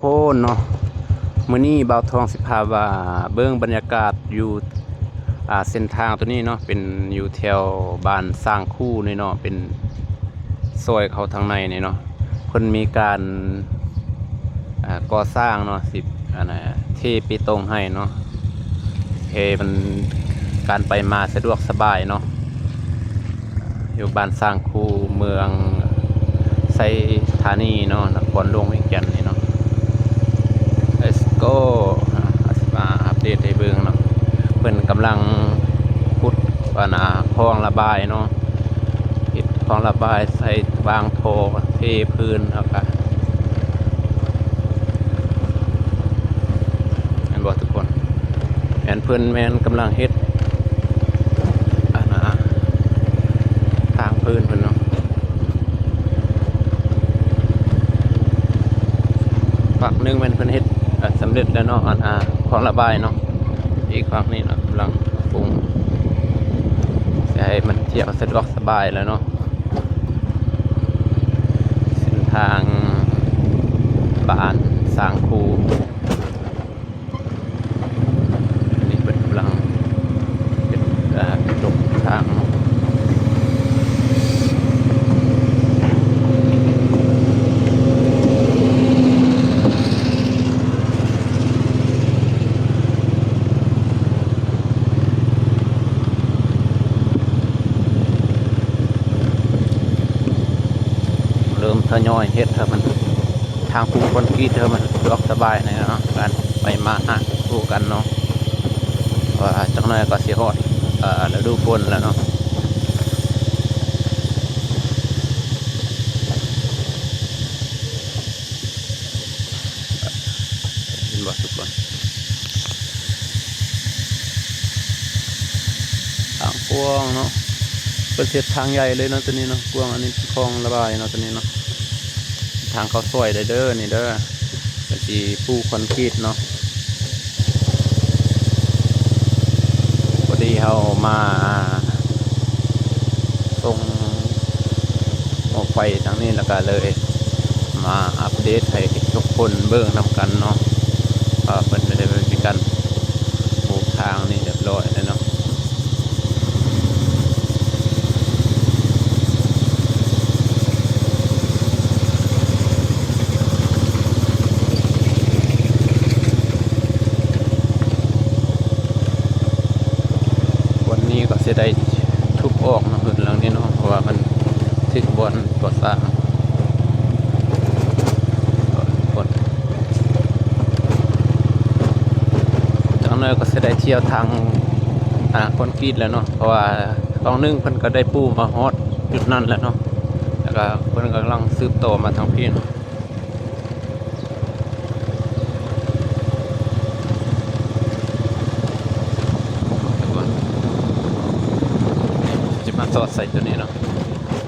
ໂພນເນາະ. ມື້ນີ້ບ່າວທອງຊິພາວ່າເບິ່ງບັນຍາກາດຢູ່ ອ່າ ເສັ້ນທາງໂຕນີ້ເນາະ, ເປັນຢູ່ແຖວບ້ານຊ້າງຄູນີ້ເນາະ, ເປັນຊອຍເຂົ້າທາງໃນນີ້ເນາະ. ເພິ່ນມີການ ອ່າ ກໍ່ສ້າງເນາະ, ຊິ ອັນນ່າ ເທເປຕົງໃຫ້ເນາະ, ເພາະມັນ ການໄປມາສະດວກສະບາຍເນາະ. ຢູ່ບ້ານຊ້າງຄູ ເມືອງໄຊທານີເນາະ, ນະຄອນຫຼວງວຽງຈັນນີ້ເນາະ. Let's go. ອາ ຊິມາອັບເດດໃຫ້ເບິ່ງເນາະ, ເພິ່ນກຳລັງຂຸດ ອັນນ່າ ຄອງລະບາຍເນາະ, ເຮັດຄອງລະບາຍ ໃສ່ວາງທໍ່ ເທພື້ນ ແລ້ວກະ ເຫັນບໍ່ທຸກຄົນ? ແມ່ນ ເພິ່ນແມ່ນກຳລັງເຮັດ ອັນນ່າ ທາງພື້ນເພິ່ນເນາະ. ຝັ່ງໜຶ່ງແມ່ນເພິ່ນເຮັດ ເອີ ສຳເລັດແລ້ວເນາະ, ອັນ ອ່າ ຄອງລະບາຍເນາະ. ອີກຝັ່ງນີ້ເນາະ ກຳລັງປຸງ ຊິໃຫ້ມັນທຽວສະດວກສະບາຍແລ້ວເນາະ. ເສັ້ນທາງບ້ານຊ້າງຄູ. ອັນນີ້ເພິ່ນກຳລັງເຮັດ ເອີ ຈົກທາງເນາະ. ເລີ່ມທະຍອຍເຮັດໃຫ້ມັນ ທາງປູຄອນກຣີດໃຫ້ມັນສະດວກສະບາຍແດ່ເນາະ, ການໄປມາຫາສູ່ກັນເນາະ, ເພາະວ່າຈັກໜ້ອຍກໍຊິຮອດ ເອີ ລະດູຝົນແລ້ວເນາະ. ເຫັນບໍ່ທຸກຄົນ? ທາງກວ້າງເນາະ, ເພິ່ນເຮັດທາງໃຫຍ່ເລີຍເນາະ ໂຕນີ້ເນາະ, ກວ້າງ. ອັນນີ້ເປັນຄອງລະບາຍເນາະ ໂຕນີ້ເນາະ, ທາງເຂົ້າຊອຍໄດ້ເດີ ນີ້ເດີ. ເພິ່ນຊິປູຄອນກຣີດເນາະ. ພໍດີເຮົາມາສົ່ງໝໍ້ໄຟທາງນີ້ ແລ້ວກະເລີຍມາອັບເດດໃຫ້ທຸກຄົນເບິ່ງນຳກັນເນາະ ວ່າເພິ່ນໄດ້ມີການປູທາງນີ້ຮຽບຮ້ອຍແລ້ວເນາະ. ວັນນີ້ກໍຊິໄດ້ທຸບອອກເນາະ ເຮືອນຫຼັງນີ້ເນາະ, ເພາະວ່າມັນຖືກບ່ອນກໍ່ສ້າງ. ຈັກໜ້ອຍກໍຊິໄດ້ທ່ຽວທາງ ອ່າ ຄອນກຣີດແລ້ວເນາະ, ເພາະວ່າ ຕອນໜຶ່ງເພິ່ນກໍໄດ້ປູມາຮອດຈຸດນັ້ນແລ້ວເນາະ, ແລ້ວກໍເພິ່ນກຳລັງສືບຕໍ່ມາທາງພີ້ເນາະ. ຈະມາສອດໃສ່ໂຕນີ້ເນາະ,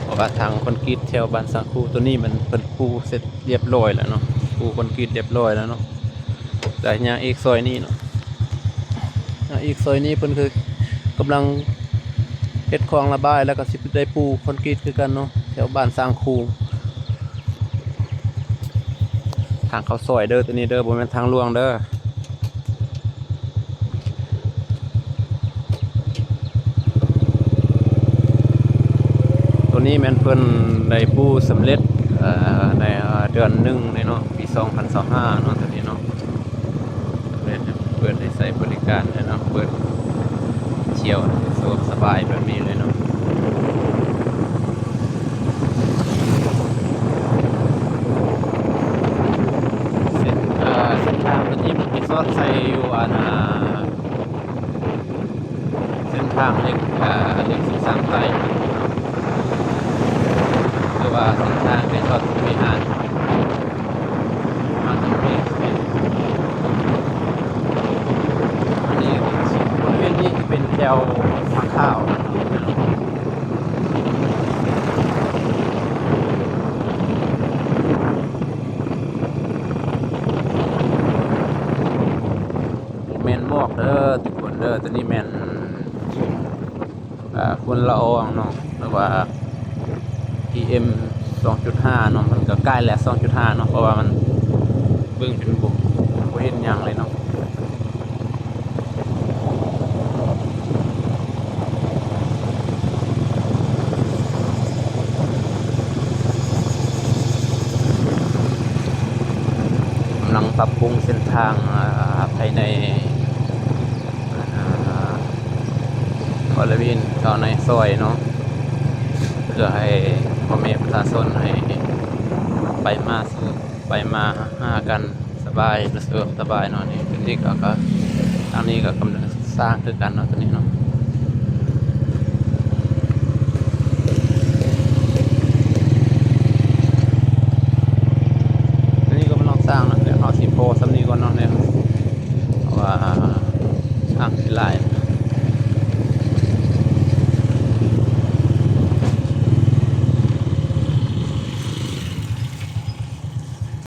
ເພາະວ່າທາງຄອນກຣີດແຖວບ້ານສັງຄູໂຕນີ້ມັນເພິ່ນປູເສັດຮຽບຮ້ອຍແລ້ວເນາະ, ປູຄອນກຣີດຮຽບຮ້ອຍແລ້ວເນາະ. ແລ້ວຍັງອີກຊອຍນີ້ເນາະ, ຍັງອີກຊອຍນີ້ເພິ່ນຄືກຳລັງເຮັດຄອງລະບາຍ ແລ້ວກໍຊິໄດ້ປູຄອນກຣີດຄືກັນເນາະ ແຖວບ້ານສາງຄູ. ທາງເຂົ້າຊອຍເດີ ໂຕນີ້ເດີ ບໍ່ແມ່ນທາງຫຼວງເດີ. ໂຕນີ້ແມ່ນເພິ່ນໄດ້ປູສຳເລັດ ເອີ ໃນເດືອນໜຶ່ງນີ້ເນາະ ປີສອງພັນຊາວຫ້າເນາະ ໂຕນີ້ເນາະ. ເປີດ ເປີດໃຫ້ໃຊ້ບໍລິການແລ້ວເນາະ, ເປີດທ່ຽວສະດວກສະບາຍແບບນີ້ເລີຍເນາະ. ເສັ້ນ ເອີ ເສັ້ນທາງໂຕນີ້ມັນຊິສອດໃສ່ຢູ່ ອັນ ອ່າ ເສັ້ນທາງເລກ ເອີ ເລກສິບສາມໃຕ້ ຫຼືວ່າເສັ້ນທາງໄປຮອດວິຫານ ມາທາງນີ້. ອັນນີ້ ບໍລິເວນນີ້ຈະເປັນແຖວທ່າຂາວ. ບໍ່ແມ່ນໝອກເດີທຸກຄົນເດີ, ໂຕນີ້ແມ່ນ ອ່າ ຝຸ່ນລະອອງເນາະ ຫຼືວ່າ ພີເອັມ ສອງຈຸດຫ້າເນາະ, ມັນກໍໃກ້ແລ້ວ ສອງຈຸດຫ້າເນາະ, ເພາະວ່າມັນເບິ່ງເປັນ ທາງເລີຍເນາະ. ກຳລັງປັບປຸງເສັ້ນທາງ ອາ ພາຍໃນ ອາ ບໍລິເວນເຂົ້າໃນຊອຍເນາະ ເພື່ອໃຫ້ພໍ່ແມ່ປະຊາຊົນໃຫ້ໄປມາສູ່ ໄປມາຫາກັນສະບາຍ ສະດວກສະບາຍເນາະ. ນີ້ ນີ້ກໍ ກໍ ທາງນີ້ກໍກຳລັງສ້າງຄືກັນເນາະ ຕົວນີ້ເນາະ. ອັນນີ້ກໍກຳລັງສ້າງເນາະ ດຽວເຮົາຊິພໍສ່ຳນີ້ກ່ອນເນາະ ເພາະວ່າທາງຊິຫຼາຍ.